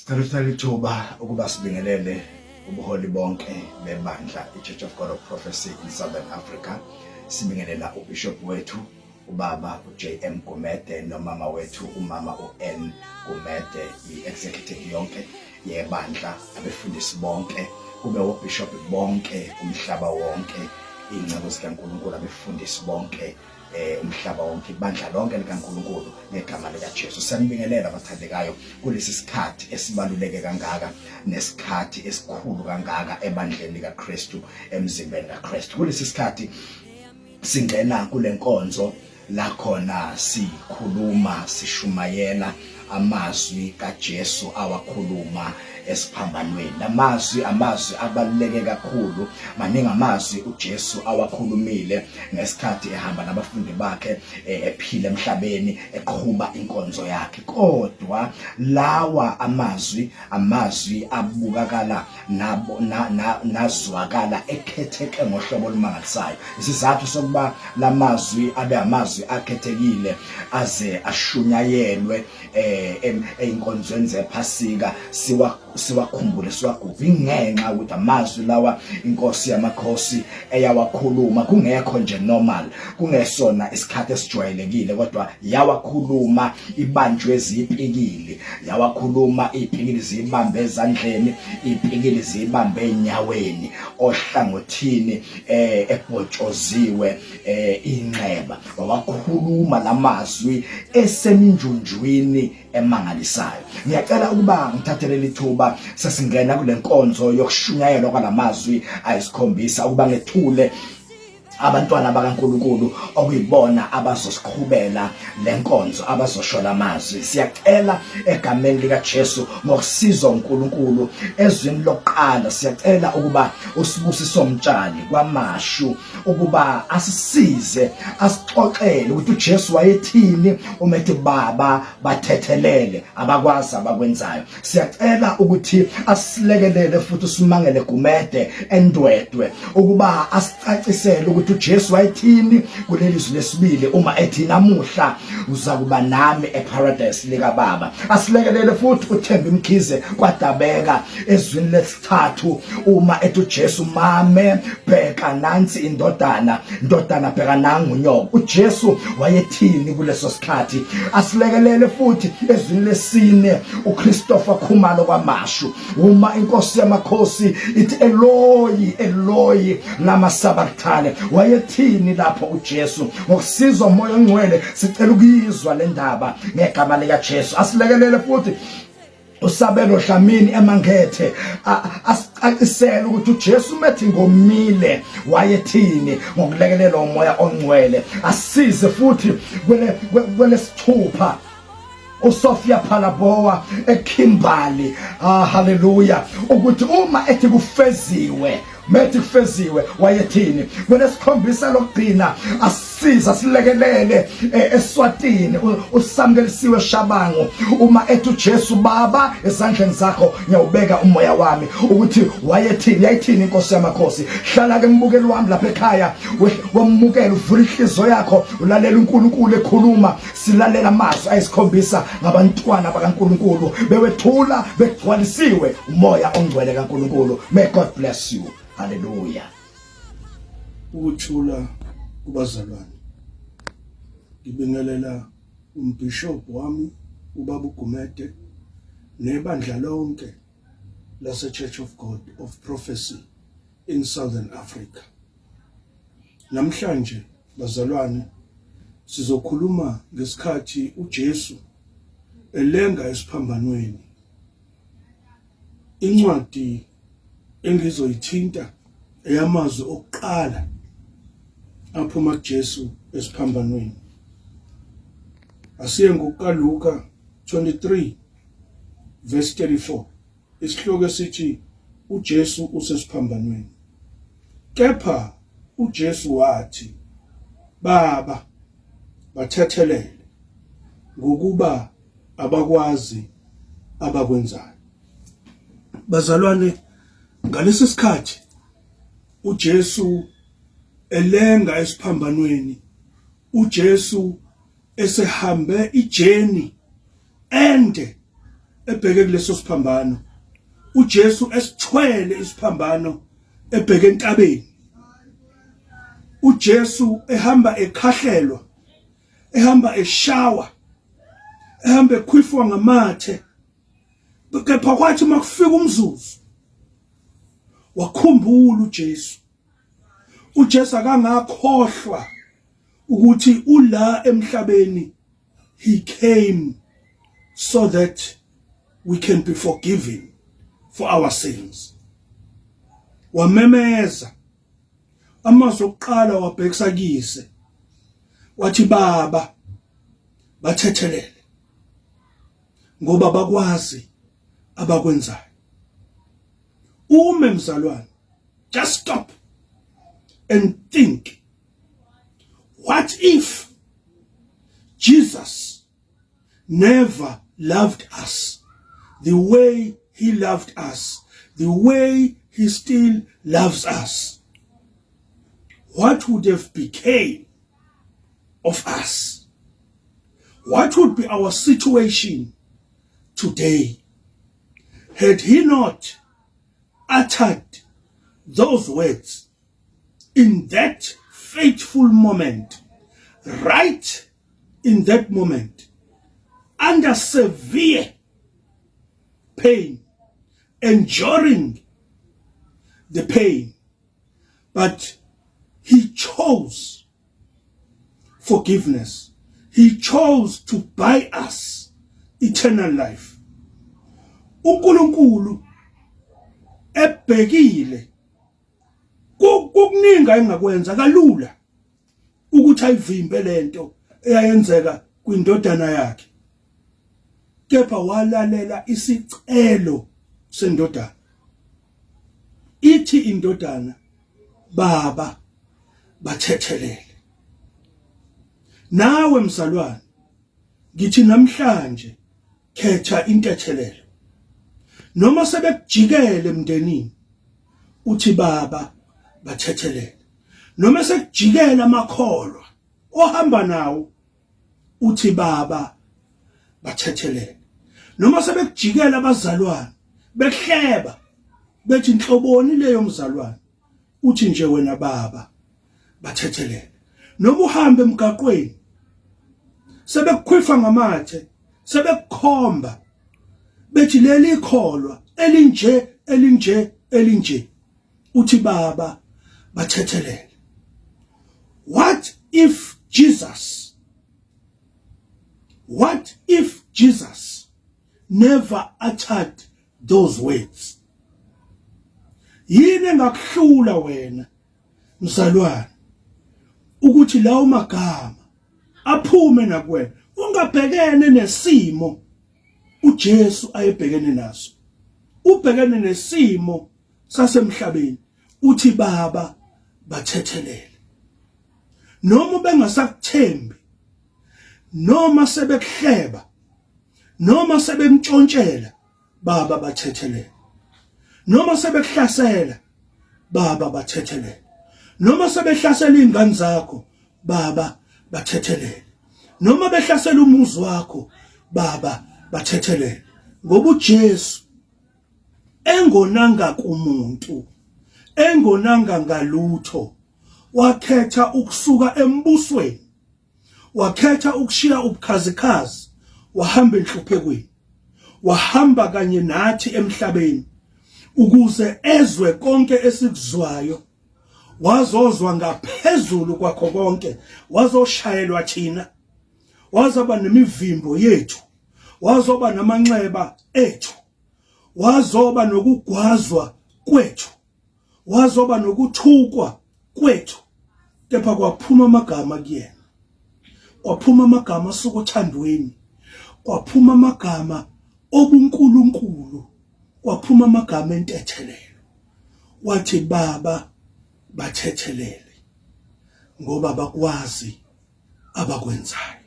Sicela ukuthatha ithuba ukuba sibingelele ubuholi bonke bebandla i-Church of God of Prophecy in Southern Africa. Sibingelela uBishop wethu ubaba uJM Gumede nomama wethu umama uN Gumede, i-executive yonke yebandla, abefundisi bonke, kube obishop bonke umhlaba wonke, iy'nceku zikaNkulunkulu, abefundisi bonke umhlaba wonke, ibandla lonke likaNkulunkulu ngegama likaJesu. Siyanibingelela abathandekayo kulesi sikhathi esibaluleke kangaka nesikhathi esikhulu kangaka ebandleni likaKristu, emzimbeni kaKristu. Kulesi sikhathi singena kule nkonzo la khona sikhuluma sishumayela amazwi kaJesu awakhuluma esiphambanweni. Amazwi amazwi abaluleke kakhulu, maningi amazwi uJesu awakhulumile ngesikhathi ehamba nabafundi bakhe ephila emhlabeni eqhuba inkonzo yakhe, kodwa lawa amazwi amazwi abukakala nabo nazwakala ekhetheke ngohlobo olumangalisayo. Isizathu sokuba lamazwi abe amazwi akhethekile aze ashunyayelwe einkonzweni zephasika siwakhumbule siwagubhe ingenxa ukuthi amazwi lawa inkosi yamakhosi eyawakhuluma kungekho nje normal, kungesona isikhathi esijwayelekile, kodwa yawakhuluma ibanjwe zipikili, yawakhuluma ipikili zibambe ezandleni, ipikili zibambe enyaweni, ohlangothini ebhotshoziwe inxeba. Wawakhuluma lamazwi esemnjunjwini emangalisayo. Ngiyacela ukuba ngithathe leli thuba sesingena kule nkonzo yokushunyayelwa kwalamazwi ayisikhombisa ukuba ngethule abantwana bakaNkulunkulu okuyibona abazosiqhubela lenkonzo, abazosho lamazwi. Siyacela egameni likaJesu ngokusizwa uNkulunkulu ezwini lokuqala, siyacela ukuba uSibusiso Mtshali kwaMashu ukuba asisize asixoxele ukuthi uJesu wayethini uma ethi Baba bathethelele abakwazi abakwenzayo. Siyacela ukuthi asilekelele futhi usimangele Gumede eNdwedwe ukuba asicacisele ukuthi uJesu wayethini kuleli zwi lesibili uma ethi namuhla uzakuba nami eParadise likaBaba. Asilekelele futhi uThembi Mkhize kwaDabeka ezwini lesithathu uma ethi uJesu mame bheka nansi indodana, ndodana bheka nangu unyoko. uJesu wayethini kuleso sikhathi? Asilekelele futhi ezwini lesine uChristopher Khumalo kwaMashu uma inkosi yamakhosi ithi Eloyi Eloyi lama sabachthani, wayethini lapho uJesu? Ngokusizwa uMoya oNgcwele sicela ukuyizwa le ndaba ngegama likaJesu. Asilekelele futhi uSabelo Dlamini eMangethe asicacisele ukuthi uJesu methi ngomile wayethini ngokulekelelwa uMoya oNgcwele. Asize futhi kwelesithupha uSofia Phalaboa eKimberley, haleluya, ukuthi uma ethi kufeziwe, methi kufeziwe wayethini. Kwelesikhombisa lokugcina asiza silekelele eSwatini uSamukelisiwe Shabangu uma ethi uJesu Baba ezandleni zakho ngiyawubeka umoya wami, ukuthi wayethini, yayithini inkosi yamakhosi. Hlala ke mbukeli wami lapha ekhaya, wamukela, uvula inhliziyo yakho ulalela uNkulunkulu ekhuluma. Silalela amazwi ayisikhombisa ngabantwana bakaNkulunkulu bewethula begcwalisiwe uMoya oNgcwele kaNkulunkulu. May God bless you. Hallelujah. Ukuthula kubazalwane. Ngibingelela umbishop wami ubaba uGumede nebandla lonke lase Church of God of Prophecy in Southern Africa. Namhlanje bazalwane sizokhuluma ngesikhathi uJesu elenga esiphambanweni. Incwadi engizoyithinta eyamazwi okuqala aphuma kuJesu esiphambanweni. Asiye ngokukaLuka 23 verse 34, isihloko esithi uJesu usesiphambanweni. Kepha uJesu wathi, Baba, bathethelele, ngokuba abakwazi abakwenzayo. Bazalwane, ngalesi sikhathi uJesu elenga esiphambanweni, uJesu esehambe ijeni ende ebheke kuleso siphambano, uJesu esithwele isiphambano ebheke entabeni, uJesu ehamba ekhahlelwa, ehamba eshawa, ehamba ekhwifwa ngamathe. Kepha kwathi makufika umzuzu wakhumbula uJesu. uJesu akangakhohlwa ukuthi ula emhlabeni, he came so that we can be forgiven for our sins. Wamemeza amazwi okuqala wabhekisa kuyise, wathi, "Baba, bathethelele ngoba bakwazi abakwenzayo." Ume mzalwane, just stop and think, what if Jesus never loved us the way he loved us, the way he still loves us? What would have became of us? What would be our situation today had he not uttered those words in that fateful moment, right in that moment, under severe pain, enduring the pain, but he chose forgiveness? He chose to buy us eternal life. uNkulunkulu ebhekile kukuningi ayengakwenza kalula ukuthi ayivimbe lento eyayenzeka kwindodana yakhe, kepha walalela isicelo sendodana. Ithi indodana, "Baba, bathethelele." Nawe mzalwane, ngithi namhlanje khetha intethelelo. Noma sebekujikele emndenini, uthi, "Baba, bathethelele." Noma sekujikela amakholwa ohamba nawo, uthi, "Baba, bathethelele." Noma sebekujikela abazalwane behleba bethi, "Inhloboni leyo mzalwane?" uthi nje wena, "Baba, bathethelele." Noma uhambe emgaqweni sebekukhwifa ngamathe, sebekukhomba bethi, "Leli kholwa elinje, elinje, elinje," uthi, "Baba, bathethelele." What if Jesus, what if Jesus never uttered those words? Yini engakuhlula wena mzalwane ukuthi lawo magama aphume nakuwena ungabhekene nesimo uJesu ayebhekene naso? Ubhekene nesimo sasemhlabeni, uthi, "Baba, bathethelele." Noma bengasakuthembi, noma sebekuhleba, noma sebemtshontshela, "Baba, bathethelele." Noma sebekuhlasela, "Baba, bathethelele." Noma sebehlasela izingane zakho, "Baba, bathethelele." Noma behlasela umuzi wakho, "Baba, bathethelele." Ngoba uJesu engonanga kumuntu, engonanga ngalutho, wakhetha ukusuka embusweni, wakhetha ukushiya ubukhazikhazi, wahamba enhluphekweni, wahamba kanye nathi emhlabeni ukuze ezwe konke esikuzwayo. Wazozwa ngaphezulu kwakho konke, wazoshayelwa thina, wazoba nemivimbo yethu, wazoba namanxeba ethu, wazoba nokugwazwa kwethu, wazoba nokuthukwa kwethu. Kepha kwaphuma amagama kuyena, kwaphuma amagama asuka othandweni, kwaphuma amagama obunkulunkulu, kwaphuma amagama entethelelo. Wathi, "Baba, bathethelele ngoba bakwazi abakwenzayo."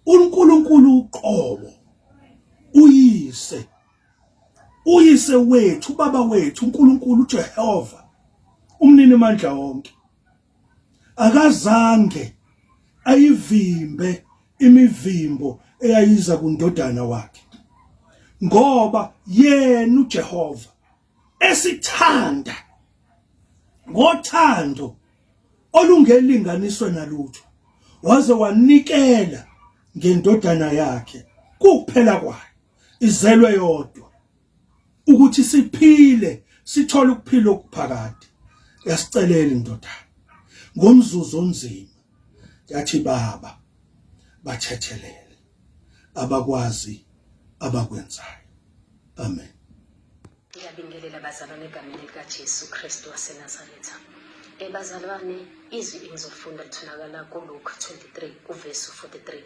uNkulunkulu uqobo, uyise, uyise wethu, ubaba wethu, uNkulunkulu uJehova umnini mandla wonke, akazange ayivimbe imivimbo eyayiza kundodana wakhe. Ngoba yena uJehova esithanda ngothando olungelinganiswe nalutho waze wanikela ngendodana yakhe kuphela kwayo izelwe yodwa ukuthi siphile sithole ukuphila okuphakade. Yasicelela indodana ngomzuzu onzima, yathi, "Baba, bathethelele, abakwazi abakwenzayo." Amen. Ngiyabingelela bazalwane egameni likaJesu Kristu waseNazaretha. Bazalwane, izwi engizofunda litholakala kuLuka 23 kuvesi 43.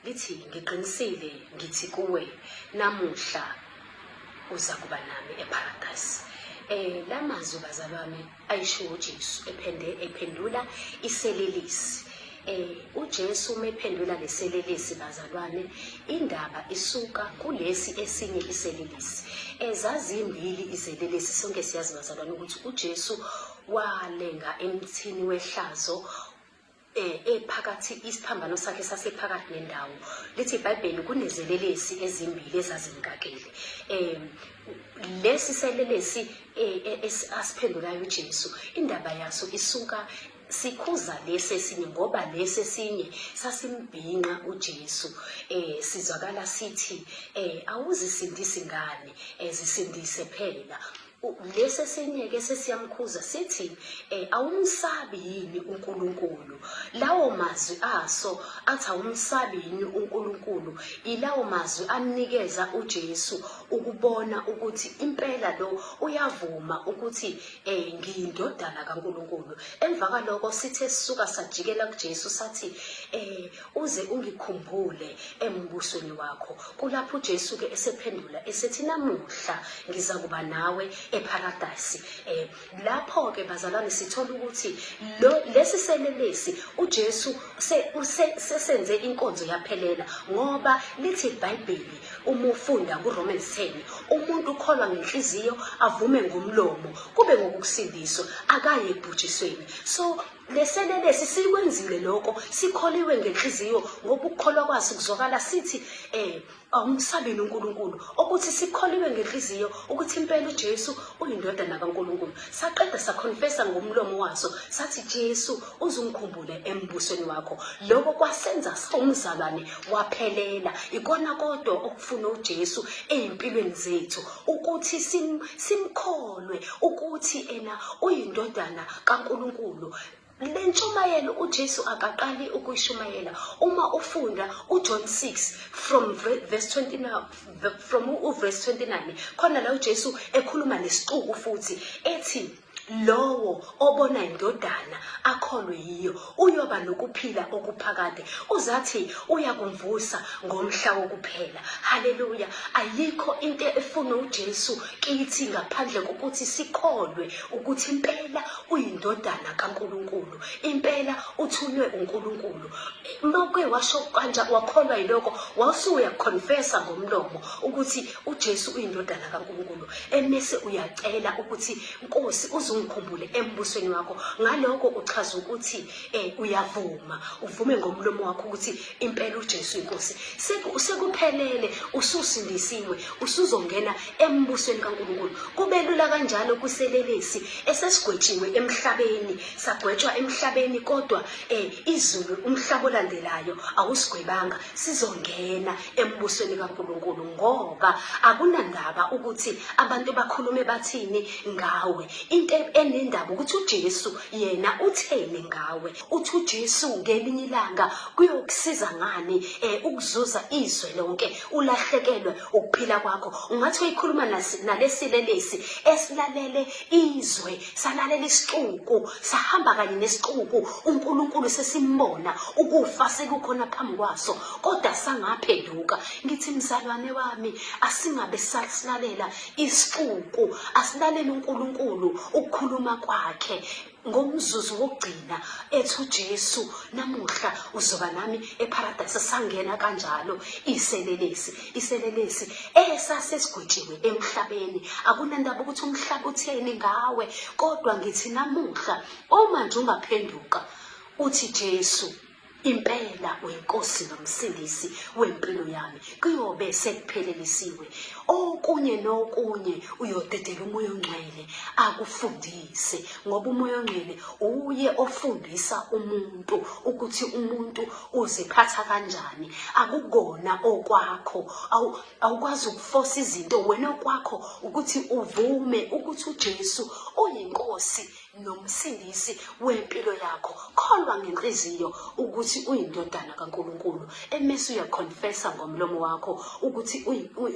Lithi, "Ngiqinisile ngithi kuwe, namuhla uza kuba nami eParadise." Lamazwi bazalwane ayishiwo uJesu ephende ephendula iselelesi. UJesu uma ephendula leselelesi bazalwane, indaba isuka kulesi esinye iselelesi. Zazimbili izelelesi, sonke siyazi bazalwane ukuthi uJesu walenga emthini wehlazo ephakathi, isiphambano sakhe sasephakathi nendawo. Lithi iBhayibheli kunezelelesi ezimbili ezazimkakele. Lesi selelesi asiphendulayo uJesu, indaba yaso isuka sikhuza lesi esinye, ngoba lesi esinye sasimbhinqa uJesu. Sizwakala sithi, "Awuzisindisi ngani? Zisindise phela." Lesi esinye ke sesiyamkhuza sithi, "Awumsabi yini uNkulunkulu?" Lawo mazwi aso athi, "Awumsabi yini uNkulunkulu?" ilawo mazwi amnikeza uJesu ukubona ukuthi impela lo uyavuma ukuthi ngiyindodana kaNkulunkulu. Emva kwaloko sithe sisuka sajikela kuJesu sathi, "Uze ungikhumbule embusweni wakho." Kulapho uJesu ke esephendula esethi, "Namuhla ngiza kuba nawe eParadise." Lapho ke bazalwane sithola ukuthi lo lesi selelesi uJesu sesenze inkonzo yaphelela, ngoba lithi iBhayibheli uma ufunda kuRomans 10, umuntu ukholwa ngenhliziyo avume ngomlomo kube ngokusindiswa, akaye ekubhujisweni. So leselelesi sikwenzile lokho, sikholiwe ngenhliziyo, ngoba ukukholwa kwaso kuzwakala sithi, "Awumsabini uNkulunkulu?" Ukuthi sikholiwe ngenhliziyo ukuthi impela uJesu uyindodana kaNkulunkulu, saqeda saconfessa ngomlomo waso sathi, "Jesu, uzungikhumbule embusweni wakho." Lokho kwasenza sawumzalwane waphelela. Ikona kodwa okufuna uJesu ezimpilweni zethu, ukuthi simkholwe ukuthi ena uyindodana kaNkulunkulu. Le ntshumayelo uJesu akaqali ukuyishumayela. Uma ufunda uJohn 6 from verse 29, from uverse 29 khona la uJesu ekhuluma nesixuku futhi ethi, "Lowo obona indodana akholwe yiyo uyoba nokuphila okuphakade, uzathi uyakumvusa ngomhla wokuphela." Haleluya! Ayikho into efuna uJesu kithi ngaphandle kokuthi sikholwe ukuthi impela uyindodana kaNkulunkulu, impela uthunywe uNkulunkulu. Mawuke washo kanja wakholwa yiloko, wawusuyaconfessa ngomlomo ukuthi uJesu uyindodana kaNkulunkulu, emese uyacela ukuthi, "Nkosi, uzungikhumbule embusweni wakho." Ngaloko uchaza ukuthi uyavuma, uvume ngomlomo wakho ukuthi impela uJesu inkosi. Sekuphelele, ususindisiwe, usuzongena embusweni kaNkulunkulu. Kube lula kanjalo kuselelesi esesigwetshiwe emhlabeni, sagwetshwa emhlabeni, kodwa izulu, umhlaba olandelayo awusigwebanga, sizongena embusweni kaNkulunkulu, ngoba akunandaba ukuthi abantu bakhulume bathini ngawe. Into enendaba ukuthi uJesu yena utheni ngawe. Uthi uJesu ngelinye ilanga, kuyokusiza ngani ukuzuza izwe lonke ulahlekelwe ukuphila kwakho? Ungathi uyikhuluma nalesilelesi esilalele izwe, salalela isixuku, sahamba kanye nesixuku, uNkulunkulu sesimbona ukufa sekukhona phambi kwaso, kodwa sangaphenduka. Ngithi mzalwane wami, asingabe sasilalela isixuku, asilalele uNkulunkulu, ukukhuluma kwakhe. Ngomzuzu wokugcina ethi uJesu, "Namuhla uzoba nami eParadise." Sangena kanjalo iselelesi, iselelesi esasesigwetshiwe emhlabeni. Akunandaba ukuthi umhlaba utheni ngawe, kodwa ngithi namuhla uma nje ungaphenduka uthi, "Jesu, Impela uyiNkosi noMsindisi wempilo yami. Kuyobe sekuphelelisiwe. Okunye nokunye uyodedela uMoya oNgcwele akufundise, ngoba uMoya oNgcwele uye ofundisa umuntu ukuthi umuntu uziphatha kanjani. Akukona okwakho. Awukwazi ukufosa izinto wena, okwakho ukuthi uvume ukuthi uJesu uyiNkosi noMsindisi wempilo yakho. Kholwa ngenhliziyo ukuthi uyindodana kaNkulunkulu, emese uyaconfessa ngomlomo wakho ukuthi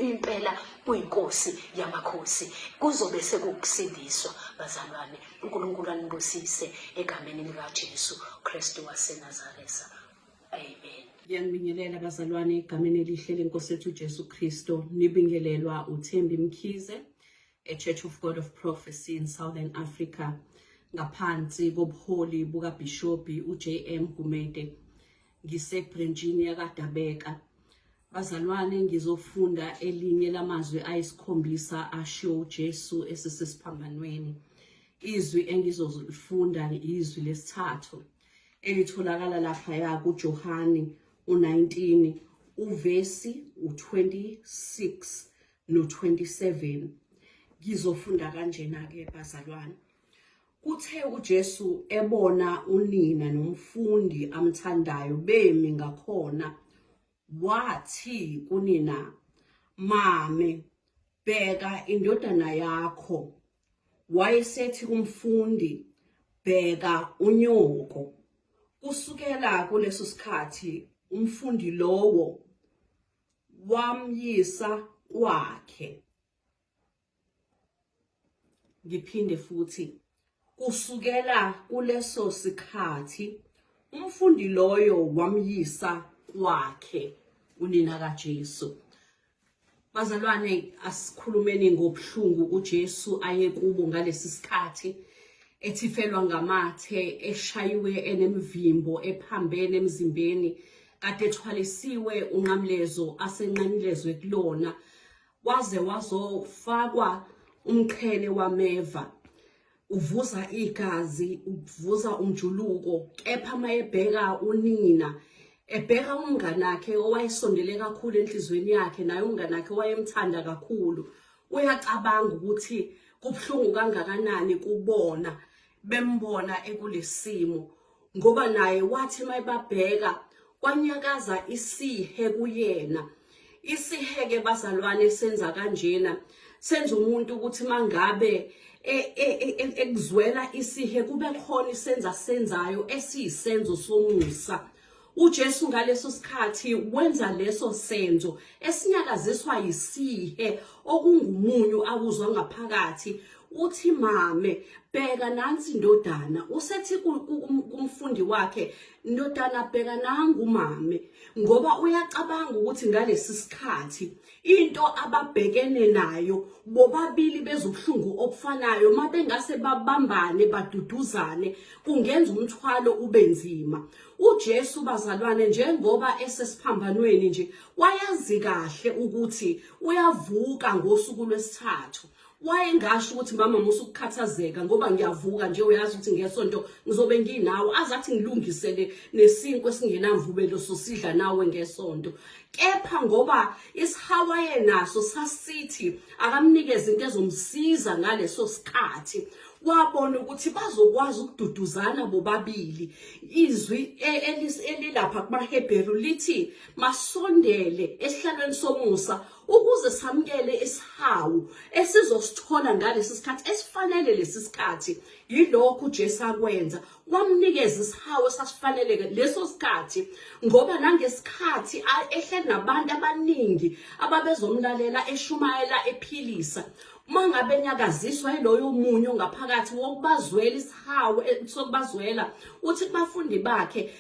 impela uyiNkosi yamakhosi. Kuzobe sekukusindiswa bazalwane. uNkulunkulu anibusise egameni likaJesu Kristu waseNazaretha. Amen. Ngiyanibingelela bazalwane egameni elihle lenkosi yethu uJesu Kristu. Nibingelelwa uThembi Mkhize eChurch of God of Prophecy in Southern Africa ngaphansi kobuholi bukaBhishobhi uJM Gumede. Ngisebhrentshini yakaDabeka. Bazalwane, ngizofunda elinye lamazwi ayisikhombisa ashiwo uJesu esesesiphambanweni. Izwi engizolifunda izwi lesithathu elitholakala laphaya kuJohane u-19 uvesi u-26 no-27. Ngizofunda kanjena-ke bazalwane. Kuthe uJesu ebona unina nomfundi amthandayo bemi ngakhona, wathi kunina, Mame, bheka indodana yakho. Wayesethi kumfundi, Bheka unyoko. Kusukela kuleso sikhathi umfundi lowo wamyisa kwakhe. Ngiphinde futhi, kusukela kuleso sikhathi umfundi loyo wamyisa kwakhe unina kaJesu. Bazalwane, asikhulumeni ngobuhlungu uJesu ayekubo ngalesi sikhathi, ethifelwa ngamathe, eshayiwe, enemivimbo ephambene emzimbeni, kade ethwalisiwe unqamlezo asenqanyulezwe kulona, waze wazofakwa umqhele wameva, uvuza igazi, uvuza umjuluko. Kepha mayebheka unina, ebheka umngane wakhe owayesondele kakhulu enhlizweni yakhe, naye umngane wakhe owayemthanda kakhulu, uyacabanga ukuthi kubuhlungu kangakanani kubona bembona ekulesimo, ngoba naye wathi mayebabheka kwanyakaza isihe kuyena. Isiheke bazalwane senza kanjena, senza umuntu ukuthi mangabe ekuzwela isihe kube khona isenza senzayo esiyisenzo somusa. uJesu ngaleso sikhathi wenza leso senzo esinyakaziswa yisihe okungumunyu awuzwa ngaphakathi. Uthi, mame, bheka nansi indodana. Usethi kumfundi wakhe, ndodana, bheka nangu mame, ngoba uyacabanga ukuthi ngalesi sikhathi into ababhekene nayo bobabili bezobuhlungu obufanayo, mabengase babambane baduduzane kungenza umthwalo ube nzima. uJesu bazalwane, njengoba esesiphambanweni nje, wayazi kahle ukuthi uyavuka ngosuku lwesithathu. Wayengasho ukuthi, mama, musa ukukhathazeka ngoba ngiyavuka nje, uyazi ukuthi ngesonto ngizobe nginawe, azathi ngilungisele nesinkwa esingenamvubelo sosidla nawe ngesonto. Kepha ngoba isihawu ayenaso sasithi akamnikeze into ezomsiza ngaleso sikhathi, wabona ukuthi bazokwazi ukududuzana bobabili. Izwi elilapha kumaHebheru lithi masondele esihlalweni somusa ukuze samukele isihawu esizosithola ngalesi sikhathi esifanele. Lesi sikhathi yilokhu uJesu akwenza, wamnikeza isihawu esasifaneleke leso sikhathi, ngoba nangesikhathi ehleli nabantu abaningi ababezomlalela eshumayela ephilisa, uma ngabe enyakaziswa yiloyo munyu ngaphakathi wokubazwela isihawu sokubazwela, uthi kubafundi bakhe,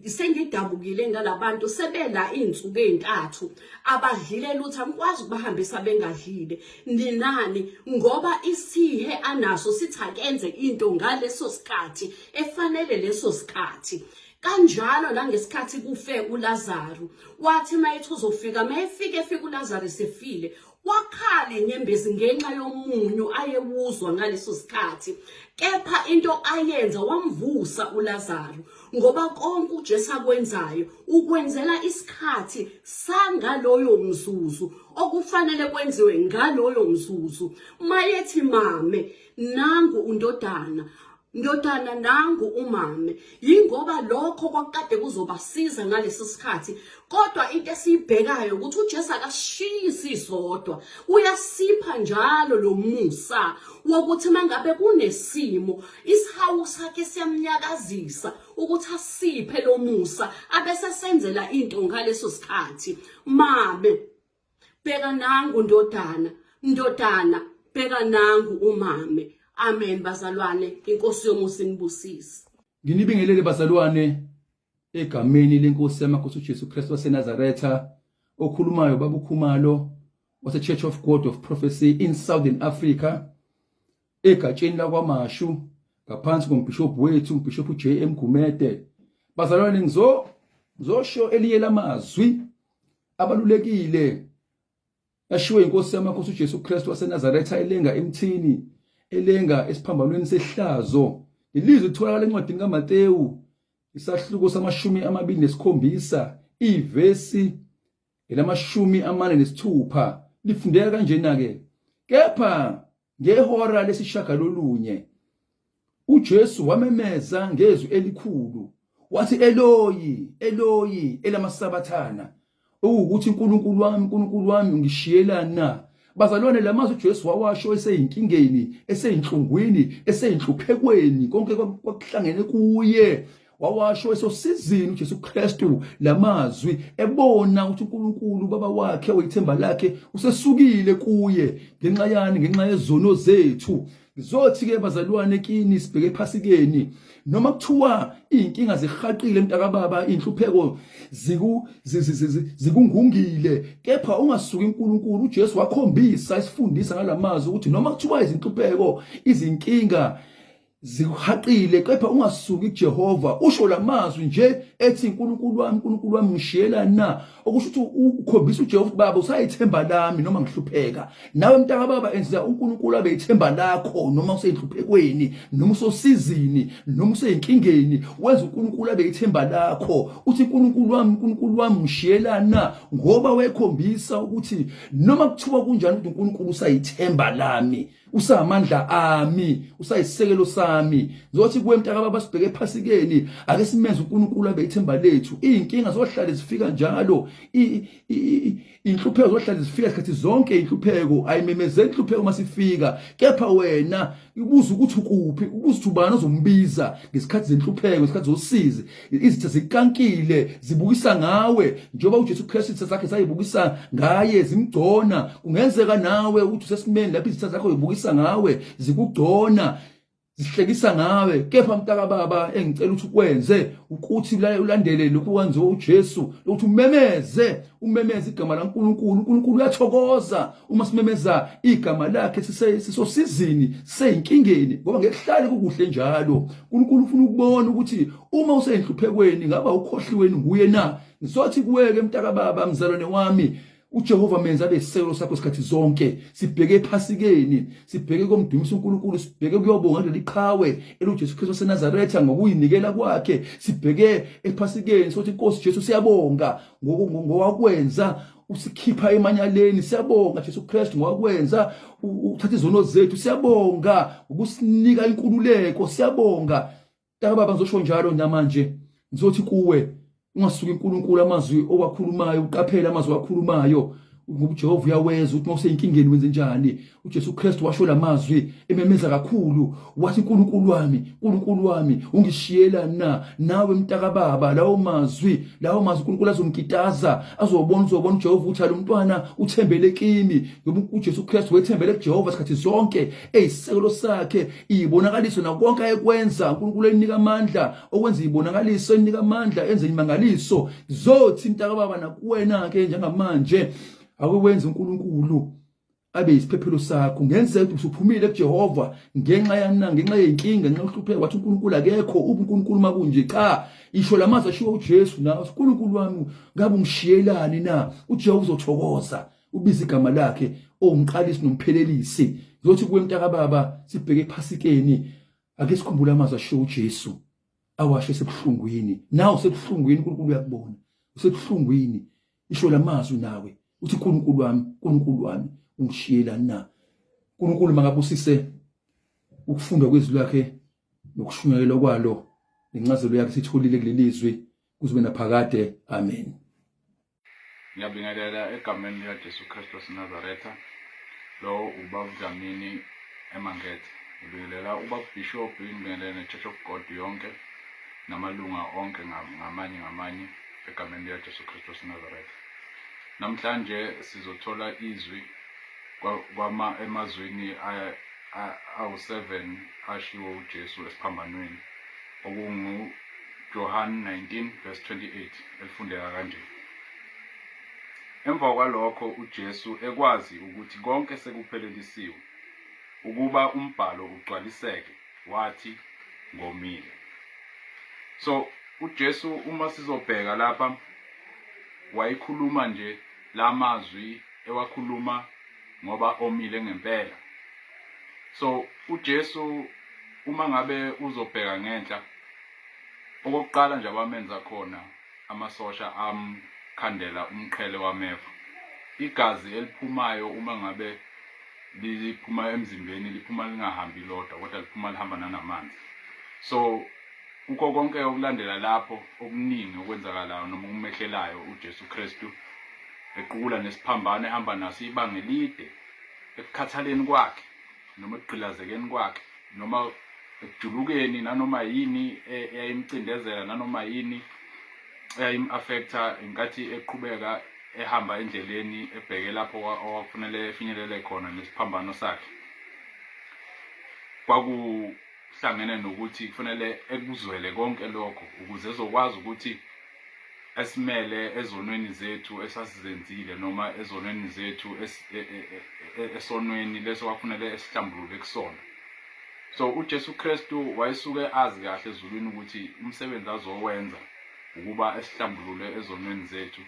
sengidabukile ngalabantu, sebela izinsuku ezintathu abadlile lutho, angikwazi ukubahambisa bengadlile. Ninani? Ngoba isihe anaso sithi akenze into ngaleso sikhathi efanele leso sikhathi. Kanjalo nangesikhathi kufe uLazaru, wathi mayethi uzofika, mayefika efika uLazaru esefile, wakhala inyembezi ngenxa yomunyu ayewuzwa ngaleso sikhathi. Kepha into ayenza, wamvusa uLazaru. Ngoba konke uJesu akwenzayo ukwenzela isikhathi sangaloyo mzuzu okufanele kwenziwe ngaloyo mzuzu. Mayethi mame nangu undodana, ndodana nangu umame, yingoba lokho kwakukade kuzobasiza ngalesi sikhathi. Kodwa into esiyibhekayo ukuthi uJesu akashiyi sisodwa, uyasipha njalo lo musa wokuthi mangabe kunesimo isihawu sakhe siyamnyakazisa ukuthi asiphe lo musa abese senzela into ngaleso sikhathi. Mame bheka nangu ndodana, ndodana bheka nangu umame. Amen bazalwane, inkosi yomusa inibusise. Nginibingelele bazalwane egameni lenkosi yamakhosi uJesu Kristu waseNazaretha. Okhulumayo baba uKhumalo wase Church of God of Prophecy in Southern Africa egatsheni lakwaMashu ngaphansi kombhishobhi wethu umbhishobhi uJM Gumede. Bazalwane, ngizosho elinye lamazwi abalulekile ashiwo inkosi yamakhosi uJesu Kristu waseNazaretha elenga emthini, elenga esiphambanweni sehlazo. Lelizwi litholakala encwadini kaMatewu isahluko samashumi 27 ivesi elamashumi 46, lifundeka kanjena ke: kepha ngehora lesishagalolunye uJesu wamemeza ngezwi elikhulu wathi, Eloyi, Eloyi, elamasabathana, okuwukuthi uNkulunkulu wami, uNkulunkulu wami, ungishiyelani na? Bazalwane, lamazwi uJesu wawasho eseyinkingeni, eseyinhlungwini, eseyinhluphekweni, konke kwakuhlangene kuye. Wawasho esosizini uJesu Kristu lamazwi, ebona ukuthi uNkulunkulu baba wakhe oyithemba lakhe usesukile kuye. Ngenxa yani? Ngenxa yezono zethu. Ngizothi ke bazalwane kini, sibheke ephasikeni, noma kuthiwa izinkinga zihaqile mntakababa, inhlupheko ziku zikungungile, kepha ungasuki uNkulunkulu. uJesu wakhombisa isifundisa ngalamazwi ukuthi noma kuthiwa izinhlupheko, izinkinga zikuhaqile, kepha ungasuki kuJehova. Usho lamazwi nje ethi uNkulunkulu wami, uNkulunkulu wami, ngishiyela na, okusho ukuthi ukhombisa uJehova baba usayithemba lami noma ngihlupheka. Nawe mntaka baba, enza uNkulunkulu abe ithemba lakho noma useyinhluphekweni, noma usosizini, noma useyinkingeni, wenza uNkulunkulu abe ithemba lakho. Uthi uNkulunkulu wami, uNkulunkulu wami, ngishiyela na, ngoba wekhombisa ukuthi noma kuthiwa kunjani ukuthi uNkulunkulu usayithemba lami, usamandla ami, usayisisekelo sami. Ngizothi kuwe mntaka baba, sibheke ephasikeni, ake simenze uNkulunkulu abe ithemba lethu. Izinkinga zohlale zifika njalo, inhlupheko zohlale zifika isikhathi zonke. Inhlupheko ayimemezeli inhlupheko masifika, kepha wena ubuza ukuthi ukuphi, ubuza ukuthi ubani ozombiza ngesikhathi zenhlupheko, ngesikhathi zosizi. Izitha zikankile zibukisa ngawe, njengoba uJesu Kristu izitha zakhe zayibukisa ngaye zimgcona. Kungenzeka nawe ukuthi usesimeni lapho izitha zakho zibukisa ngawe, zikugcona, zihlekisa ngawe, kepha mntaka baba, engicela ukuthi ukwenze ukuthi ulandele lokhu kwenziwa uJesu, ukuthi umemeze, umemeze igama laNkulunkulu. uNkulunkulu uyathokoza uma simemeza igama lakhe sisosizini, siseyinkingeni, ngoba ngeke kuhlale kukuhle njalo. uNkulunkulu ufuna ukubona ukuthi uma useyinhluphekweni ngaba ukhohliweni nguye na. Ngizothi kuweke mntaka baba, mzalwane wami, uJehova menza abe isisekelo sakho sikhathi zonke. Sibheke ephasikeni, sibheke komdumisa uNkulunkulu, sibheke kuyobonga kuleli qhawe eluJesu Kristu waseNazaretha ngokuyinikela kwakhe. Sibheke ephasikeni sothi Inkosi Jesu siyabonga ngowakwenza usikhipha emanyaleni. Siyabonga Jesu Kristu ngowakwenza uthatha izono zethu. Siyabonga ukusinika inkululeko. Siyabonga Taka baba, ngizosho njalo namanje, ngizothi kuwe ungasuki uNkulunkulu. Amazwi owakhulumayo, uqaphele amazwi owakhulumayo, ngoba uJehova uyaweza ukuthi mawuseyinkingeni wenze njani. uJesu Kristu washo lamazwi ememeza kakhulu, wathi uNkulunkulu wami, uNkulunkulu wami, ungishiyela na? Nawe mntaka baba, lawo mazwi, lawo mazwi uNkulunkulu azomkitaza, azobona, uzobona uJehova ukuthi lo mntwana uthembele kimi, ngoba uJesu Kristu wethembele kuJehova sikhathi zonke, eyisisekelo sakhe, ibonakaliso nakonke ayekwenza. uNkulunkulu enika amandla okwenza ibonakaliso, enika amandla enze imangaliso. Zothi mntaka baba nakuwena ke njengamanje, akwenze uNkulunkulu abe yisiphephelo sakho. Ngenzeka ukuthi usuphumile kuJehova ngenxa yana, ngenxa yenkinga, ngenxa yokuhlupheka, wathi uNkulunkulu akekho, uphi uNkulunkulu makunje? Cha, isho lamazwi ashiwo uJesu na, uNkulunkulu wami ngabe ungishiyelani na? uJehova uzothokoza ubiza igama lakhe owumqalisi nomphelelisi. Ngizothi kuwe mntaka baba, sibheke ephasikeni, ake sikhumbule amazwi ashiwo uJesu. Awasho esebuhlungwini. Nawe usebuhlungwini uNkulunkulu uyakubona. Usebuhlungwini. Isho lamazwi nawe. Uthi uNkulunkulu wami, uNkulunkulu wami ungishiyelani na? uNkulunkulu makabusise ukufundwa kwezwi lakhe nokushunyayelwa kwalo nencazelo yakhe sitholile kuleli zwi kuze naphakade. Amen. Ngiyabingelela egameni likaJesu Kristu waseNazaretha. Lo ubaba uDlamini eMangethe. Ngibingelela ubaba uBishop, ngibingelela ne-Church of God yonke namalunga onke ngamanye ngamanye egameni likaJesu Kristu waseNazaretha. Namhlanje sizothola izwi kwama emazwini awu-7 ashiwo uJesu esiphambanweni okungu Johan 19 verse 28 elifundeka kanje. Emva kwalokho uJesu ekwazi ukuthi konke sekuphelelisiwe, ukuba umbhalo ugcwaliseke, wathi, Ngomile. So uJesu uma sizobheka lapha wayikhuluma nje lamazwi ewakhuluma ngoba omile ngempela. So uJesu uma ngabe uzobheka ngenhla Okokuqala nje abamenza khona amasosha amkhandela umqhele wameva. Igazi eliphumayo uma ngabe liphuma emzimbeni liphuma lingahambi lodwa kodwa liphuma lihamba nanamanzi. So kukho konke okulandela lapho okuningi okwenzakalayo noma okumehlelayo uJesu Kristu equkula nesiphambano ehamba naso ibanga elide ekukhathaleni kwakhe noma ekugqilazekeni kwakhe noma ekujulukeni nanoma yini e, eyayimcindezela nanoma yini eyayim-affecta inkathi eqhubeka ehamba endleleni ebheke lapho owakufanele efinyelele khona nesiphambano sakhe kwakuhlangene nokuthi kufanele ekuzwele konke lokho ukuze ezokwazi ukuthi esimele ezonweni zethu esasizenzile noma ezonweni zethu e, e, e, esonweni leso kwakufanele esihlambulule kusona. So uJesu Kristu wayesuke azi kahle ezulwini ukuthi umsebenzi azowenza ukuba esihlambulule ezonweni zethu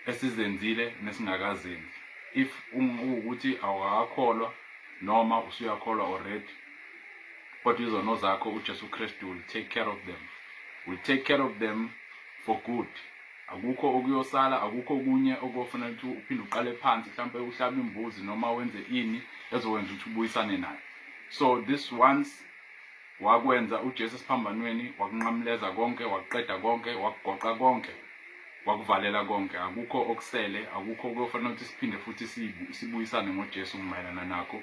esizenzile nesingakazenzi. If ukuthi awukakholwa noma usuyakholwa already kodwa izono zakho uJesu Kristu will take care of them will take care of them for good akukho okuyosala akukho okunye okuyofanele ukuthi uphinde uqale phansi mhlawumbe uhlabe imbuzi noma wenze ini ezokwenza ukuthi ubuyisane naye so this once wakwenza uJesu esiphambanweni wakunqamuleza konke wakuqeda konke wakugoqa konke wakuvalela konke akukho okusele akukho okuyofanele ukuthi siphinde futhi sibuyisane ngoJesu mayelana nakho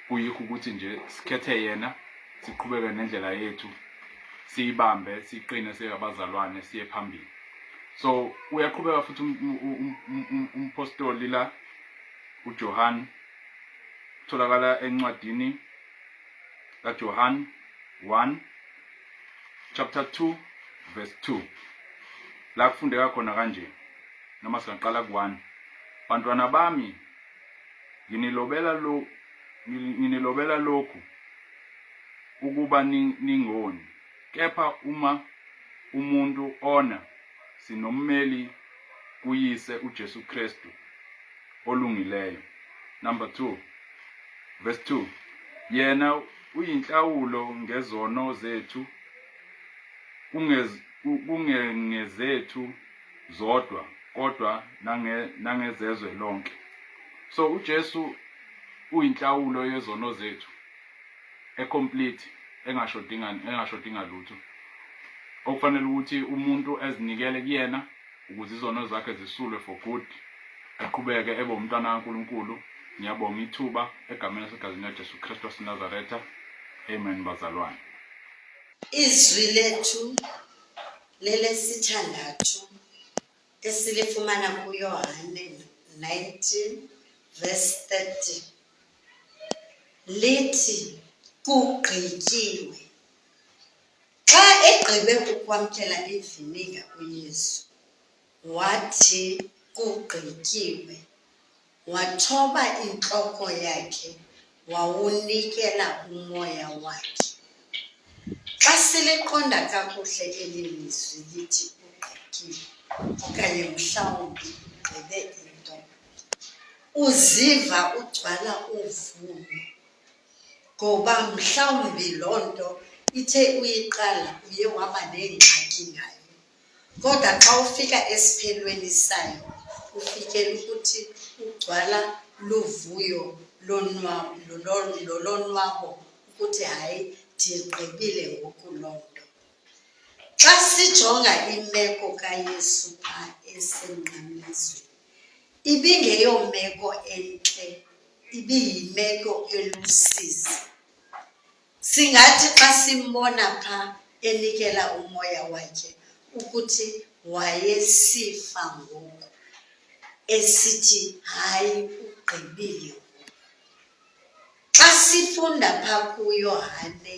kuyikho ukuthi nje sikhethe yena siqhubeke nendlela yethu siyibambe siqine singabazalwane siye phambili so uyaqhubeka futhi um, um, um, umpostoli la uJohn tholakala encwadini kaJohn 1 chapter 2 verse 2 la kufundeka khona kanje noma singaqala ku-1 bantwana bami nginilobela lo nginilobela lokhu ukuba ningoni kepha uma umuntu ona sinommeli kuyise uJesu Kristu olungileyo number 2 verse 2 yena uyinhlawulo ngezono zethu kungengezethu zodwa kodwa nangezezwe lonke so uJesu uyinhlawulo yezono zethu ecomplete engashodinga engashodinga lutho okufanele ukuthi umuntu ezinikele kuyena ukuze izono zakhe zisulwe for good aqhubeke ebe umntwana kaNkuluNkulu ngiyabonga ithuba egameni lasegazini likaJesu Kristu waseNazaretha amen bazalwane Izwi lethu lelesithandathu esilifumana kuYohane 19 verse 30 lithi kugqityiwe. Xa egqibe ukwamkela iviniga uYesu, wathi kugqityiwe. Wathoba intloko yakhe wawunikela umoya wakhe. Xa siliqonda kakuhle eli lizwi lithi ugqityiwe okanye mhlawumbi ugqibe into, uziva ugcwala uvuyo ngoba mhlawumbi loo nto ithe uyiqala uye waba neengxaki ngayo. Kodwa xa ufika esiphelweni sayo ufikela ukuthi ugcwala luvuyo nolonwabo ukuthi hayi ndiyigqibile ngoku loo nto. Xa sijonga imeko kaYesu pha esemnqamlezweni, ibingeyomeko entle, ibiyimeko elusizi. Singathi xa simbona pha enikela umoya wakhe ukuthi wayesifa ngoku, esithi hayi ugqibile ngoku. Xa sifunda pha kuYohane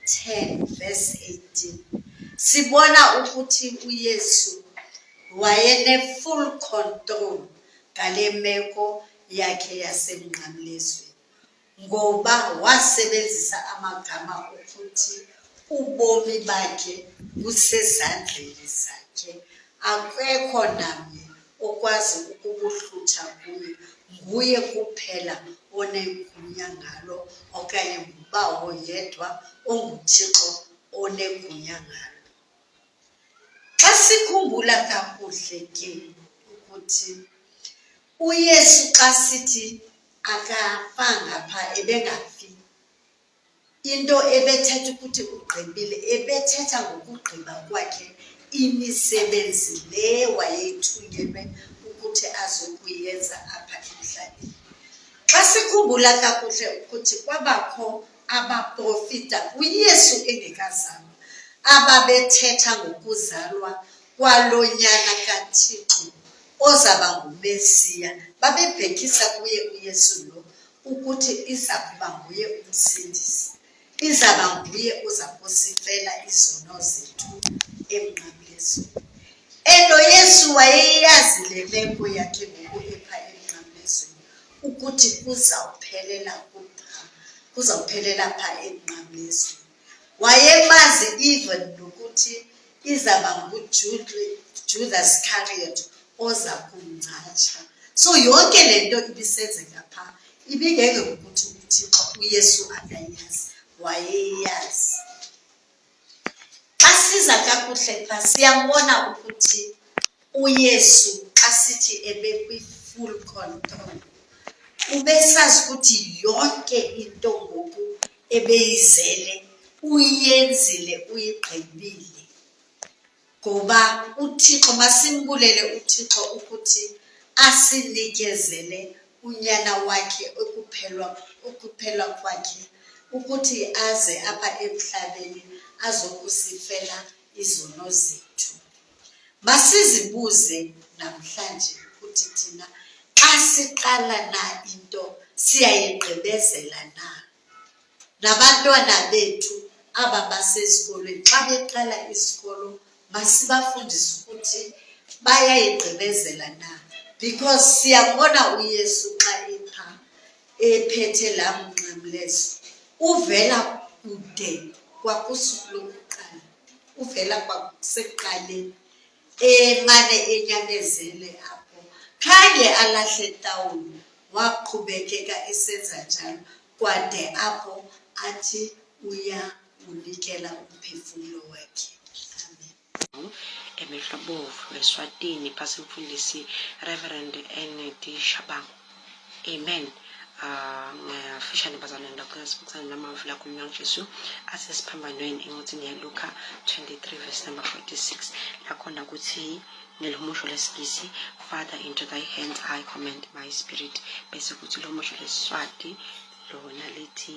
10 verse 18 sibona ukuthi uYesu wayene-full control ngale meko yakhe yasemnqamlezweni. Ngoba wasebenzisa amagama okuthi ubomi bakhe busezandleni zakhe, akekho namnye okwazi ukubuhlutha kuye, nguye kuphela onegunya ngalo okanye nguBawo yedwa onguThixo onegunya ngalo. Xa sikhumbula kakuhle ke ukuthi uYesu xa sithi akafanga pha ebengafi, into ebethetha ukuthi ugqibile, ebethetha ngokugqiba kwakhe imisebenzi le wayeyithunyelwe ukuthi azokuyenza apha emhlabeni. Xa sikhumbula kakuhle ukuthi kwabakho abaprofita uYesu engekazalwa ababethetha ngokuzalwa kwalo Nyana kaThixo ozaba nguMesiya, babebhekisa kuye uYesu lo ukuthi iza kuba nguye uMsindisi, izaba nguye oza kusifela izono zethu emnqamlezweni. And noYesu wayeyazi le meko yakhe ngoku epha emnqamlezweni ukuthi kuzawuphelela kupha, kuzawuphelela pha emnqamlezweni. Wayemazi even nokuthi izaba nguJudas Iscariot oza kumngcatsha. So yonke le nto ibisenzeka pha ibingeke ukuthi uThixo uYesu akayazi, wayeyazi. Xa siza kakuhle pha siyambona ukuthi uYesu xa sithi ebekwi-full control ubesazi ukuthi yonke into ngoku ebeyizele uyenzile uyigqibile. Ngoba uThixo, masimbulele uThixo ukuthi asinikezele uNyana wakhe ekuphelwa ukuphela kwakhe ukuthi aze apha emhlabeni azokusifela izono zethu. Masizibuze namhlanje ukuthi thina xa siqala na into siyayigqibezela na? Nabantwana bethu aba basezikolweni xa beqala isikolo masibafundise ukuthi bayayigqibezela na because siyambona uYesu xa epha ephethe laa mnqamlezo uvela kude kwakusuku lokuqala uvela kwasekuqaleni emane enyamezele apho khange alahle tawulo waqhubekeka esenza njalo kwade apho athi uya unikela umphefumlo wakhe. Amen. Emehlo abovu eSwatini phasi mfundisi Reverend ND Shabangu. Amen. Ah, ngiyafishane bazalwane ngicela sibukisane namazwi lakhulunywa nguJesu asesiphambanweni encwadini yaLuka 23 verse number 46 lakhona kuthi ngelihumusho lesingisi Father into thy hands I commend my spirit bese kuthi lihumusho lesiswati lona lithi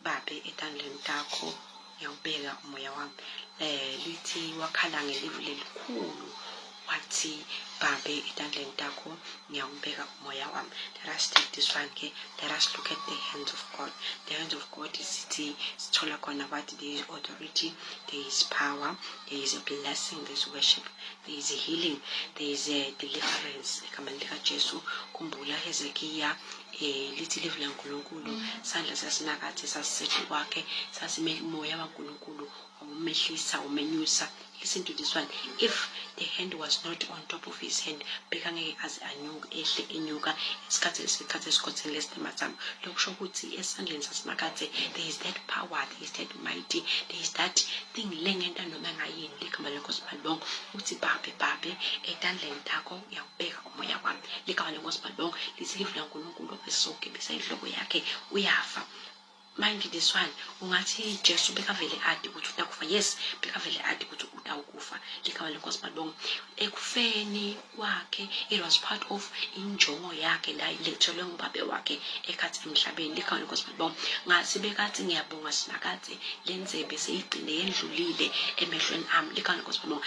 babe etandleni takho ngiyawubeka umoya wami eh lithi wakhala ngelivi lelikhulu wathi babe etandleni takho ngiyawubeka umoya wami. Let us take this one ke. Let us look at the hands of God. The hands of God sithi sithola khona bathi there is authority, there is power, there is a blessing, there is worship, there is a healing, there is a deliverance. Egameni likaJesu khumbula Hezekiya eh lithi livi laNkulunkulu sandla sasinakathe sasisethi kwakhe sasime umoya waNkulunkulu wawumehlisa umenyusa. Listen to this one. If the hand was not on top of his hand, bekangeke aze anyuke ehle enyuka isikhathi isikhathi esikhotheni lesinemathambo. Lokusho ukuthi esandleni saSimakadze there is that power, there is that mighty, there is that thing lengenta noma ngayini. Ligama leNkosi malibonga. Uthi babe babe etandleni takho uyawubeka umoya wami. Ligama leNkosi malibonga. Lithi livu laNkulunkulu besizogibisa inhloko yakhe uyafa. Mind this one, ungathi Jesu bekavele adi ukuthi utakufa. Yes, bekavele adi ukuthi utawukufa. Ligama leNkosi malibonga. Ekufeni kwakhe it was part of injongo yakhe la ilethelwe ngubabe wakhe ekhathi emhlabeni. Ligama leNkosi malibonga. Ngathi bekathi ngiyabonga Simakadze le ndzebe seyigcine yendlulile emehlweni ami. Ligama leNkosi malibonga.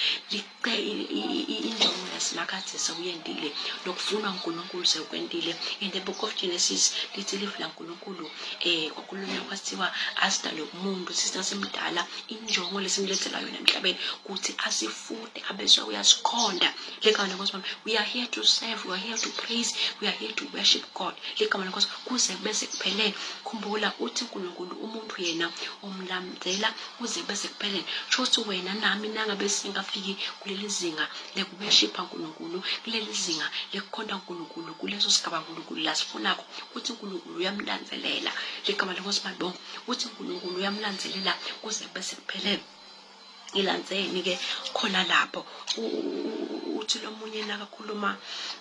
Injongo yaSimakadze sewuyentile, lokufunwa uNkulunkulu sewukwentile. In the book of Genesis lithi live laNkulunkulu kwakhulunywa kwathiwa asidale umuntu sisasemdala, injongo lesimlethela yona emhlabeni kuthi asifunde abese uyasikhonda. Ligama leNkosi, we are here to serve, we are here to praise, we are here to worship God. Ligama leNkosi kuze bese kuphelele. Khumbula uthi uNkulunkulu umuntu yena umlamdzela kuze bese kuphelele. Sho wena nami nangabe singafiki kuleli zinga lekuworshipha uNkulunkulu, kuleli zinga lekukhonta uNkulunkulu, kuleso sigaba uNkulunkulu lasifunako, uthi uNkulunkulu uyamlandzelela. Ligama leNkosi malibonga. Uthi uNkulunkulu uyamlandzelela kuze bese kuphelele. Ngilandzeni-ke khona lapho uthi lo munye nakakhuluma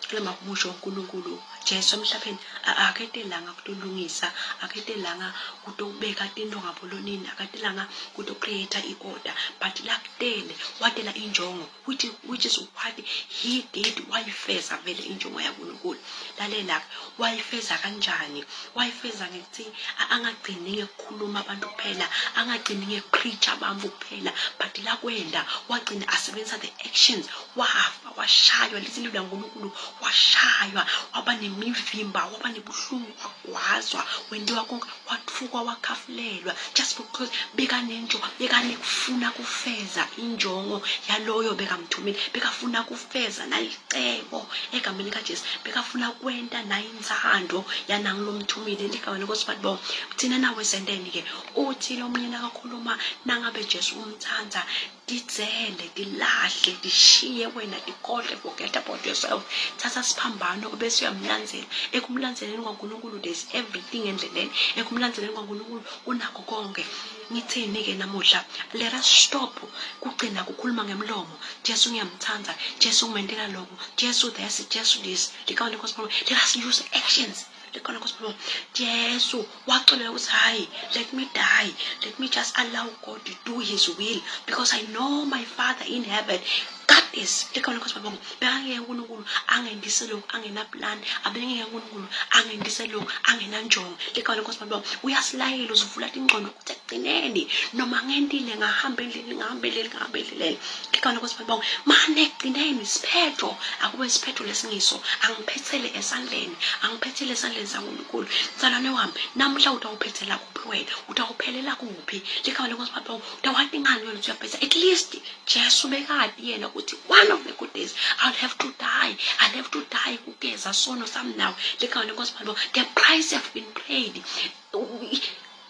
kule mahumusho uNkulunkulu Jesu emhlabeni aketelanga kutolungisa, aketelanga kutobeka tinto ngabolonini, aketelanga kuto-create i-order, but lakutele watela injongo, which is what he did. Wayifeza vele injongo yaNkulunkulu. Lalela, wayifeza kanjani? Wayifeza ngekuthi angagcini ngekukhuluma abantu kuphela, angagcini ngekupreach abantu kuphela, but lakwenda wagcina asebenzisa the actions. Wafa, washaywa, lithi laNkulunkulu washaywa, waba nemivimba, waba nebuhlungu, wagwazwa, wentiwa konke, wathukwa, wakhafulelwa, just because bekanenjo bekanekufuna kufeza injongo yaloyo bekamthumile, bekafuna kufeza nalicebo egameni likaJesu, bekafuna kwenta nayintsando yanangilomthumile. Ligama leNkosi malibonga. Thina nawe senteni-ke? Uthi lo munye nakakhuluma nangabe Jesu umtsandza, tidzele, tilahle, tishiye wena, tikhohle, forget about yourself, thatha siphambano bese uyamlandzela. Ekumlandzeleni kwaNkulunkulu there's everything endleleni. Ekumlandzeleni kwaNkulunkulu kunakho konke. Ngithini-ke namuhla? Let us stop kugcina kukhuluma ngemlomo, Jesu ngiyamthanda, Jesu ngimentela lokhu, Jesu this, Jesu this. Ligama leNkosi, let us use actions. Ligama leNkosi, Jesu wacolela ukuthi hayi, let me die, let me just allow God to do his will because I know my Father in heaven got this. Ligama leNkosi malibonga. Bekangeke uNkulunkulu angendise lokhu angenaplan, abengeke uNkulunkulu angendise lokhu angenanjongo. Ligama leNkosi malibonga. Uyasilayela, uzivula ingqondo ukuthi ekugcineni noma ngentile ngahamba endleleni, ngahamba endleleni, ngahamba endleleni. Ligama leNkosi malibonga. Mane ekugcineni isiphetho akube isiphetho lesingiso, angiphethele esandleni, angiphethele esandleni saNkulunkulu. Mzalwane wami, namuhla utawuphethela kuphi wena? Utawuphelela kuphi? Ligama leNkosi malibonga. Utawati ngani wena ukuthi uyaphetha? At least Jesu bekati yena ukuthi one of the good days I'll have to die, I'll have to die kugeza sono sami nawe. Ligama leNkosi malibonga. The price have been paid.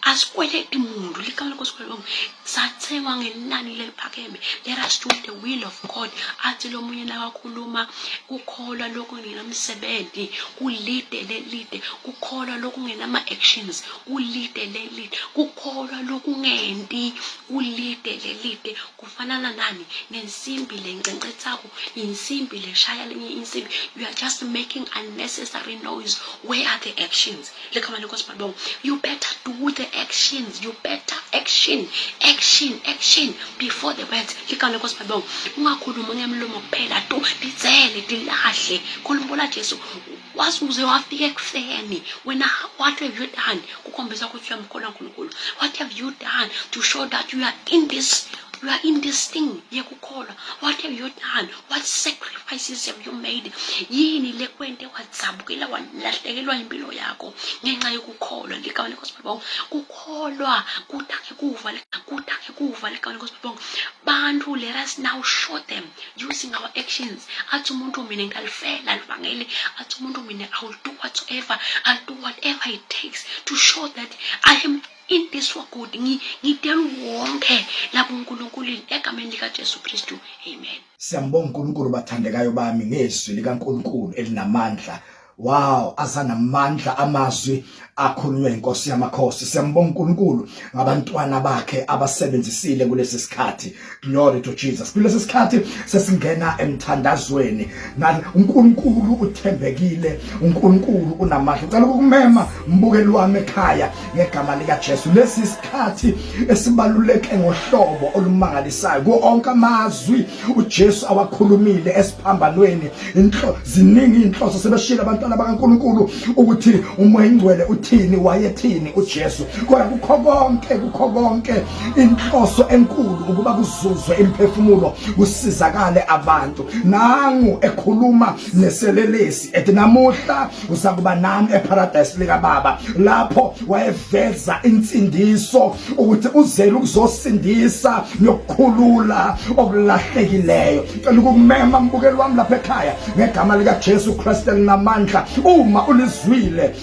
Asikweleti muntu. Ligama leNkosi malibonga. Sathengwa ngenani leliphakeme. Let us do the will of God. Athi lo munye nakakhuluma kukholwa lokungenamsebenzi kulide lelide, kukholwa lokungenama-actions kulide lelide, kukholwa lokungenti kulide lelide. Kufanana nani? Nensimbi lencencetsako, insimbi leshaya lenye insimbi. You are just making unnecessary noise. Where are the actions? Ligama leNkosi malibonga. You better do the actions. You better action, action, action before the words. Ligama leNkosi malibonga. Ungakhulumi ngemlomo kuphela tu, titsele, tilahle. Khulumula Jesu wasuze wafika ekufeni. Wena, what have you done kukhombisa ukuthi uyamkholwa uNkulunkulu? What have you done to show that you are in this, you are in this thing yekukholwa? What have you done? What sacrifices have you made? Yini lekwente wadzabukela, walahlekelwa impilo yakho ngenxa yokukholwa? Ligama leNkosi malibonga. Kukholwa kutangekuva, kutangekuva. Ligama leNkosi malibonga. Bantu, let us now show them using our actions. Athi umuntu mina ngitalifela livangeli, athi umuntu mina I will do whatsoever, I'll do whatever it takes to show that I am In this for good ngidela wonke labo uNkulunkulu egameni likaJesu Kristu. Amen. Siyambonga uNkulunkulu bathandekayo bami ngezwi likaNkulunkulu elinamandla. Wow, azanamandla amazwi akhulunywe inkosi yamakhosi. Siyambonga uNkulunkulu ngabantwana bakhe abasebenzisile kulesi sikhathi. Glory to Jesus. Kulesi sikhathi sesingena emthandazweni. Ngathi uNkulunkulu uthembekile, uNkulunkulu unamandla. Ngicela ukukumema mbukeli wami ekhaya ngegama lika Jesu. Lesi sikhathi esibaluleke ngohlobo olumangalisayo. Kuwo onke amazwi uJesu awakhulumile esiphambanweni, inhlo ziningi inhloso sebeshilo abantwana bakaNkulunkulu ukuthi uMoya Ingcwele uthini, wayethini uJesu. Kodwa kukho konke, kukho konke inhloso enkulu ukuba kuzuzwe imphefumulo, kusizakale abantu. Nangu ekhuluma neselelesi ethi namuhla uzakuba nami eparadise likaBaba, lapho wayeveza insindiso ukuthi uzele ukuzosindisa nokukhulula okulahlekileyo. Cela ukukumema mbukeli wami lapha ekhaya ngegama lika Jesu Kristu elinamandla, uma ulizwile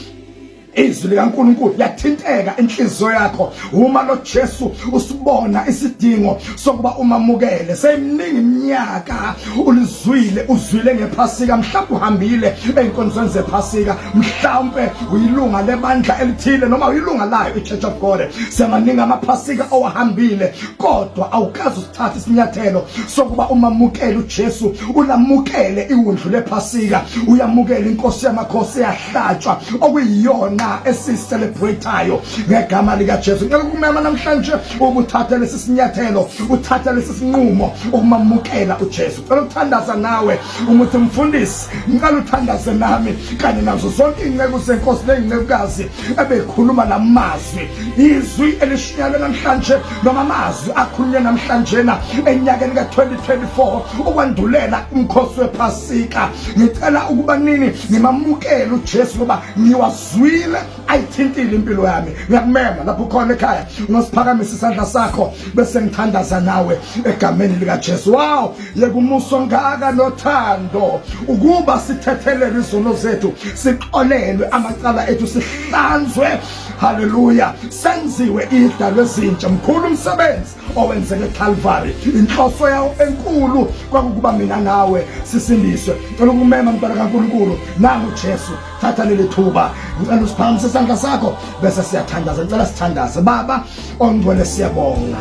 izwi likaNkuluNkulu yathinteka inhliziyo yakho uma lo Jesu usibona isidingo sokuba umamukele. Seyiminingi iminyaka ulizwile, uzwile ngephasika, mhlawumbe uhambile ey'nkonzweni zephasika, mhlawumbe uyilunga lebandla elithile noma uyilunga layo i-Church of God. Semaningi amaphasika owahambile, kodwa awukaze usithathe isinyathelo sokuba umamukele uJesu, ulamukele iwundlu lephasika, uyamukele inkosi yamakhosi eyahlatshwa okuyiyona esicelebrateayo ngegama likaJesu. Ngicela ukumema namhlanje ukuthatha lesi sinyathelo, uthatha lesi sinqumo ukumamukela uJesu. Ngicela ukuthandaza nawe umuthi mfundisi, ngicela uthandaze nami kanye nazo zonke izinceku zenkosi nezincekukazi ebekhuluma lamazwi, izwi elishunyayelwe namhlanje noma amazwi akhulunywe namhlanje na enyakeni ka-2024 ukwandulela umkhosi wephasika. Ngicela ukuba nini ngimamukele uJesu ngoba ngiwazwile ayithintile impilo yami. Ngiyakumema lapho ukhona ekhaya, ungasiphakamisa isandla sakho bese ngithandaza nawe egameni likaJesu. Wow, yeka umusa ongaka nothando ukuba sithethelelwe izono zethu, sixolelwe amacala ethu, sihlanzwe, haleluya, senziwe idalwe ezintsha. Mkhulu umsebenzi owenzeke eCalvary. Inhloso yawo enkulu kwakukuba mina nawe sisindiswe. Cela ukumema mntwana kaNkulunkulu, nangu Jesu, thatha leli thuba. Ngicela usiphakamise isandla sakho bese siyathandaza. Ngicela sithandaze. Baba ongcwele, siyabonga,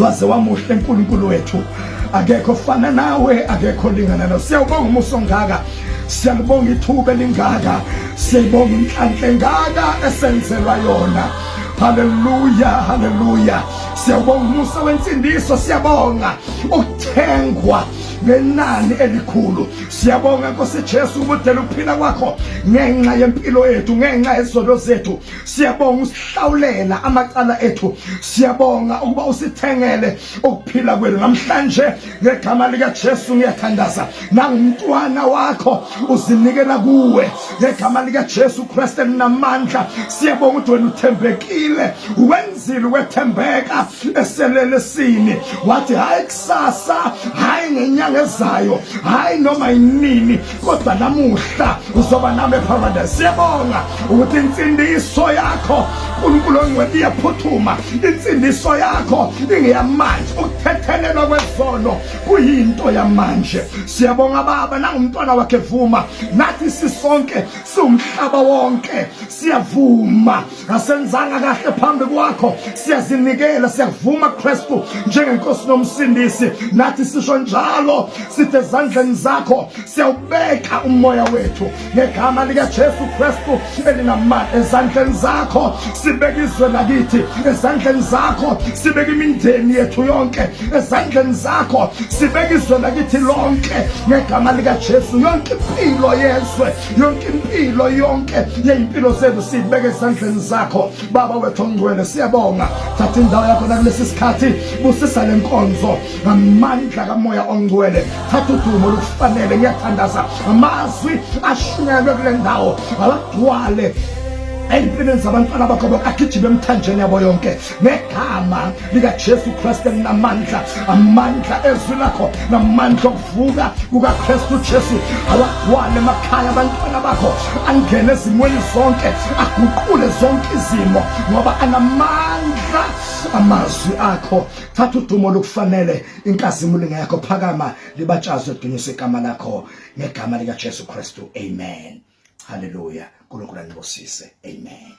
waze wamuhle uNkulunkulu wethu, akekho ofana nawe, akekho olingana nawe. Siyawubonga umusa ongaka, siyalibonga ithuba elingaka, siyayibonga inhlanhla engaka esenzelwa yona. Haleluya, haleluya. Siyawubonga umusa wensindiso, siyabonga ukuthengwa ngenani elikhulu. Siyabonga Nkosi Jesu ukudela ukuphila kwakho ngenxa yempilo yethu, ngenxa yezono zethu. Siyabonga usihlawulela amacala ethu, siyabonga ukuba usithengele ukuphila kwethu. Namhlanje ngegama likaJesu ngiyathandaza, nangumntwana wakho uzinikela kuwe ngegama likaJesu Kristu elinamandla. Siyabonga ukuthi wena uthembekile, wenzile ukwethembeka eselelesini, wathi hayi kusasa, hayi ngenyanga ezayo, hayi noma yinini, kodwa namuhla uzoba nami eparadise. Siyabonga ukuthi insindiso yakho uNkulunkulu ongcwele iyaphuthuma, insindiso yakho ingeyamanje, ukuthethelelwa kwezono kuyinto yamanje. Siyabonga Baba, nangumntwana wakhe vuma, nathi sisonke siwumhlaba wonke siyavuma, asenzanga kahle phambi kwakho, siyazinikela, siyavuma Kristu njengenkosi nomsindisi. Nathi sisho njalo, sithi ezandleni zakho siyawubeka umoya wethu ngegama likaJesu Kristu elinamandla. Ezandleni zakho sibeka izwe lakithi, ezandleni zakho sibeka imindeni yethu yonke, ezandleni zakho sibeka izwe lakithi lonke ngegama likaJesu. Yonke impilo yezwe, yonke impilo yonke yezimpilo zethu siyibeka ezandleni zakho Baba wethu ongcwele. Siyabonga, thatha indawo yakho nakulesi sikhathi, busisa le nkonzo ngamandla kaMoya ongcwele, thatha udumo olukufanele. Ngiyathandaza amazwi ashunyayelwe kule ndawo awagcwale Ey'mpilweni zabantwana bakho bonke agijime emthanjeni yabo yonke ngegama likaJesu Kristu elinamandla, amandla ezwi lakho namandla okuvuka kukaKristu Jesu awagcwale emakhaya abantwana bakho, angene ezimweni zonke, aguqule zonke izimo ngoba anamandla amazwi akho. Thatha udumo lokufanele, inkazimulo ingekho, phakama libatshazwe, dunyiswe igama lakho ngegama likaJesu Kristu, amen. Haleluya. uNkulunkulu anibusise, amen.